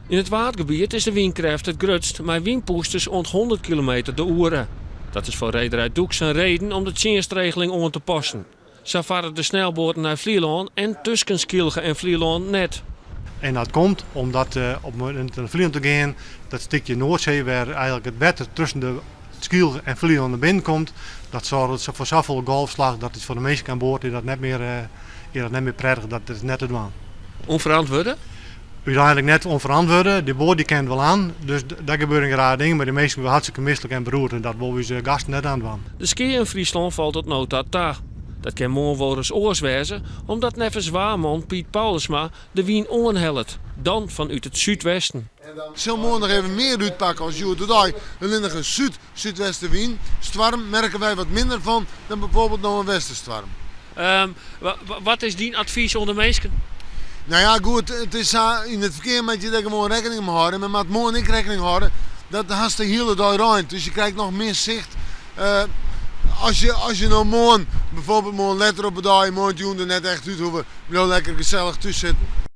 Yn it Waadgebiet is de wynkrêft it grutst mei wynpûsters oant 100 kilometer de oere. Dat is foar rederij Doeksen in reden om de tsjinstregeling oan te passen. Sa farre de snelboaten nei Flylân en tusken Skylge en Flylân net. En dat komt omdat op it nei Flylân te gean, dat stikje Noardsee wêr eigenlik it wetter tusken de Skylge en Flylân nei binnen komt, dat soarget foar safolle golfslach dat it foar de minsken aan board is dat net mear, is dat net mear prettig, dat is net te dwaan. Ûnferantwurde? Uteinlik net ûnferantwurde, de boat dy kin it wol aan, dus dêr gebeure graach dingen, mar de minsken wurde hartstikke mislik en beroerd en dat wolle ús gasten net aandwaan. De skea yn Fryslân falt oant no ta ta. Dat kin moarn wolris oars wêze, omdat neffens waarman Piet Paulusma de wyn oanhellet, dan fanút it súdwesten. Sil moarn noch even mear útpakke as hjoed-de-dei. Allinnich in súd-súdwestewyn, stoarm, merke wy wat minder fan dan bijvoorbeeld no in westerstoarm. Wat is dyn advys oan de minsken? No ja, goed, it is sa, yn it ferkear moat je dêr gewoan rekkening mei hâlde. Men moat moarn ek rekkening hâlde dat it hast de hiele dei reint, dus je krijt noch min sicht. As je, as je no moarn, bijvoorbeeld moarn letter op 'e dei, moarntejûn der net echt út hoege, bliuw lekker gesellich thús sitten.